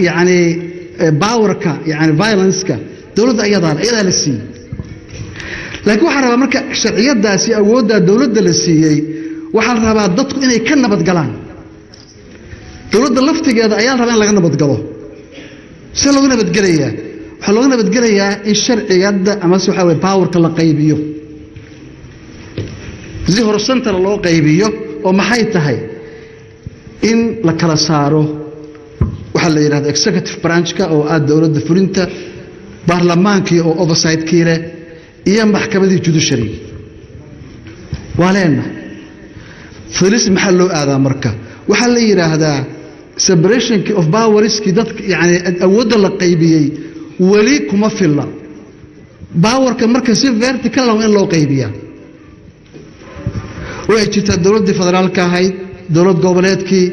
yani powerka, yani violenceka dowladda iyadaa la siiyey. Laakiin waxaa rabaa marka sharciyadaasi awooddaa dowladda la siiyey, waxaa la rabaa dadku inay ka nabadgalaan. Dowladda laftigeeda ayaa la rabaa in laga nabadgalo. See looga nabadgelayaa? Waxaa looga nabadgelayaa in sharciyadda amase waxaa weye powerka la qaybiyo, si horizontal loo qaybiyo. Oo maxay tahay? In la kala saaro waxaa la yidhahda executive branchka oo ah dowladda fulinta, baarlamaankii oo oversight-kii leh, iyo maxkamadii judiciary. Waa leena federalism. Maxaa loo aadaa marka? Waxaa la yidhaahdaa separationkii of powerskii dadka, yani awoodda la qaybiyey weli kuma filla powerka. Marka si vertical waa in loo qaybiyaa. Waxay jirtaa dowladdii federaalka ahayd, dowlad goboleedkii,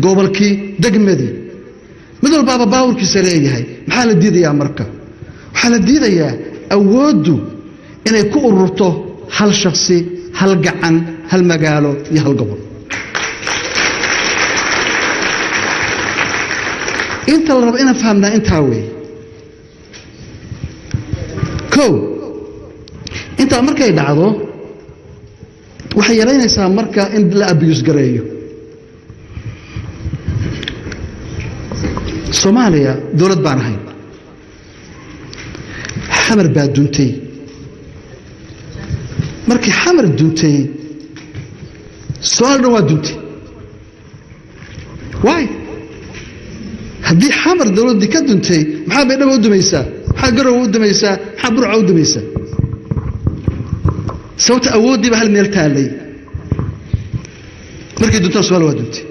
gobolkii, degmadii, mid walbaaba powerkiisa leeyahay. Maxaa la diidayaa marka? Waxaa la diidayaa awooddu inay ku ururto hal shaksi, hal gacan, hal magaalo iyo hal gobol. Inta la rabo inaan fahamnaa intaa wey. Kow, intaa markay dhacdo waxay yaraynaysaa marka in la abuse gareeyo. Soomaaliya dowlad baan ahayn, Xamar baa duntay. Markii Xamar duntay, Soomaaliya dhan waa duntay. Waay, haddii Xamar dowladdii ka duntay, maxaa Baydhabo u dumaysaa? Maxaa Garowe u dumaysaa? Maxaa Burca u dumaysaa? Sababta awooddiiba hal meel taallay. Markay duntaan Somalia waa duntay.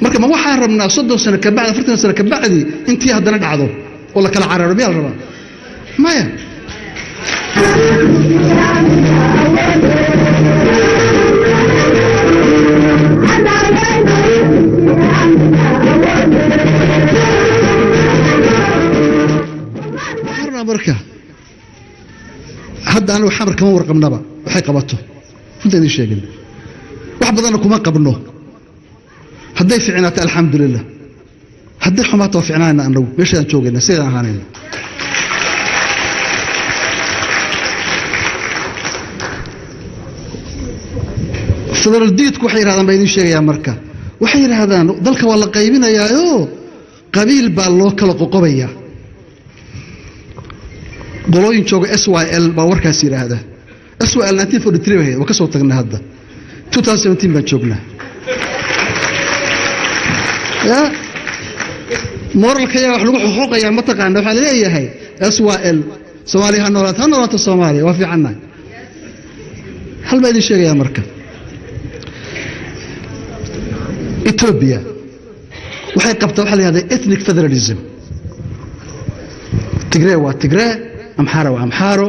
Marka ma waxaan rabnaa 30 sano kabacdi, 40 sano kabacdi intii haddana dhacdo oo la kala cararo? Miyaa la rabaa? Maya. Waxaan rabnaa marka hadda anigu Xamar kama warqabnaba waxay qabato, runta idin sheegin, wax badanna kuma qabno. Hadday ficnaato alxamdulilah, hadday xumaato waa ficnaanayna. Annagu meeshaadaan joogayna sidaan ahaanayna. Federal diidku waxay yidhahdaan baa idin sheegayaa marka. Waxay yidhaahdaan dalka waa la qaybinayaayo, qabiil baa loo kala qoqobayaa. Qolooyin jooga SYL baa warkaas yidhaahda. SYL 1943 bay ahayd, waa ka soo tagnay, hadda 2017 baan joognaa. Ya moralka yaa wax lagu xoqoqayaa mataqaana? Waxaa laleeyahay SYL, Soomaaliya ha noolaato, ha noolaato Soomaaliya, waa fiicannahay. Hal baa idin sheegayaa marka. Ethiopia waxay qabtaa waxa la yihahda ethnic federalism. Tigree waa Tigree, Amxaara waa Amxaaro,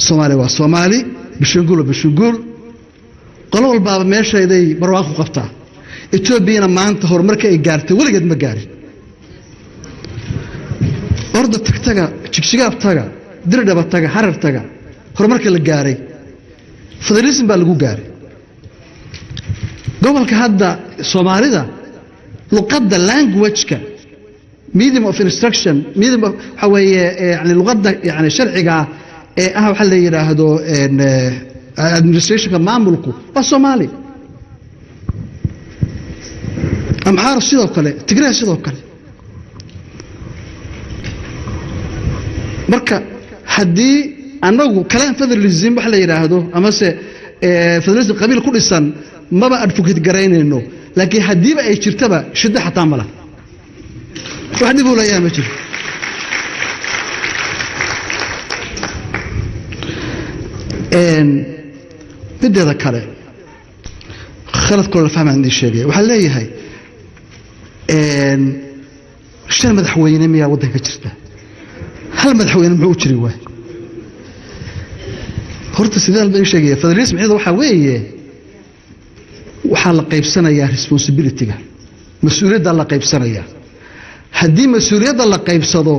Soomaaliya waa Soomaali, Bishanguul waa Bishanguul. Qolo walbaaba meeshayday barwaaqo ku qabtaa. Etoobiyana maanta horumarka ay gaartay weligeed ma gaarin. Orda tagtaga, Jigjigaab taga, Dirdhaba taga, Harar taga, horumarka la gaaray federalism baa lagu gaaray. Gobolka hadda Soomaalida luqadda, languageka, medium of instruction, medium of waxa weeye yani luqadda, yani sharciga ee ah waxa la yidhaahdo administrationka, maamulku waa Soomaali. Amxaar sidoo kale, Tigree sidoo kale. Marka haddii annagu clan federalism wax la yidhaahdo amase federalism qabiil ku dhisan maba advocate garaynayno, laakiin haddiiba ay jirtaba shiddo xataa ma laha, wax dhib uu leeyahay ma jiro. Mideeda kale, khaladkoo la fahmaan idin sheegaya. Waxaa leeyahay shan madaxweyne miyaa waddanka jirta? Hal madaxweyne muxuu u jiri waay? Horta sidee baan sheegaya? Federalism iyada waxaa weeye waxaa la qaybsanayaa responsibility-ga, mas-uuliyadda la qaybsanayaa. Haddii mas-uuliyadda la qaybsado,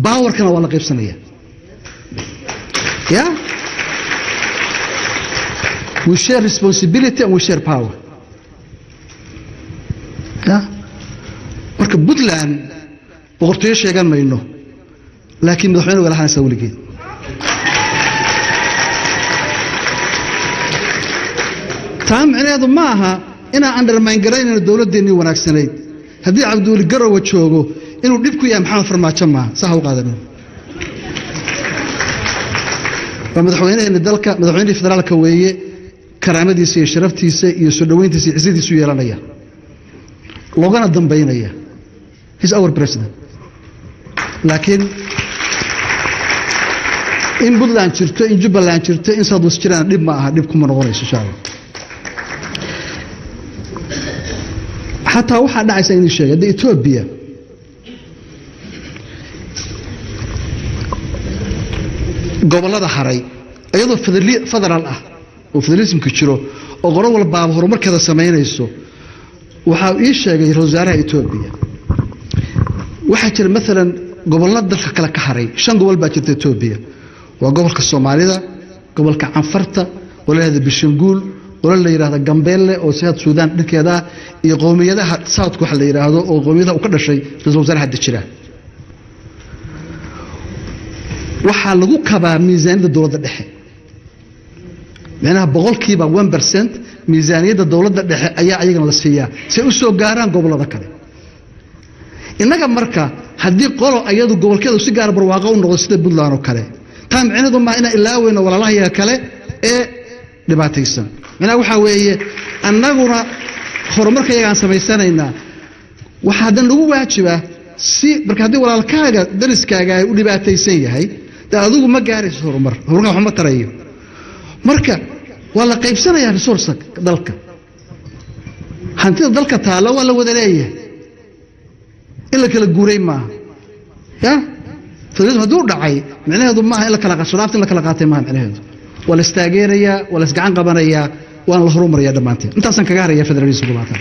powerkana waa la qaybsanaya. Ya, we share responsibility and we share power. Ya, Marka Puntland boqortooyo sheegan mayno, laakiin madaxweyne waa lahaanaysaa weligeed. Taa micnaheedu ma aha inaan undermine garaynayno dowladdeennii wanaagsanayd. Haddii Cabdiweli Garowe joogo inuu dhib ku yahay Maxamed Farmaajo maaha, saa ha u qaadanin. Waa madaxweynaheena dalka, madaxweynihii federaalka weeye, karaamadiisa iyo sharaftiisa iyo soo dhoweyntiisa iyo cizadiisu yeelanaya, loogana dambaynaya. He's our president. Laakiin in Puntland jirto, in Jubbaland jirto, in South West jiraan dhib ma aha, dhib kuma noqonayso insha Allah. Xataa waxaa dhacaysa inuu sheegay hadda Ethiopia gobollada haray iyadoo federaal ah oo federalismka jiro oo qolo walbaaba horumarkeeda samaynayso. Waxaa ii sheegay ra-iisul wasaaraha Ethiopia, waxaa jira maalan gobollo dalka kale ka haray. 5 gobol baa jirta Ethiopia, waa gobolka Soomaalida, gobolka Canfarta oo la yidhahda Bishanguul, oo la yidhahda Gambeelle oo South Sudan dhankeeda ah, iyo qowmiyadaha Southka waxa la yidhaahdo oo qowmiyadaha uu ka dhashay ra-iisul wasaaraha hadda jira. Waxaa lagu kabaa miisaaniyadda dowladda dhexe, micnaha 1% miisaaniyadda dowladda dhexe ayaa ayagana la siiyaa si ay u soo gaaraan gobollada kale. Innaga marka haddii qolo ayadu gobolkeedu si gaara barwaaqo u noqdo sida Puntland oo kale, taa micnaheedu maa inaan ilaaweyno walaalahayaga kale ee dhibaataysan. Micnaha waxaa weeye annaguna horumarka iyagaan samaysanaynaa. Waxaa haddan lagu waajibaa si marka haddii walaalkaaga dariskaaga ay u dhibaataysan yahay, dee adigu ma gaarayso horumar, horumarka waxma tarayo. Marka waa la qaybsanayaa resource dalka, hantida dalka taalla waa la wada leeyahay, in la kala guuray maaha. Ya federalism hadduu dhacay micnaheedu maaha in la kala sharaafta in la kala qaatay maaha micnaheedu. Waa la istaageerayaa, waa la isgacan qabanayaa, waana la horumarayaa dhammaanteen. Intaasaan kaga haraya federalismku maanta.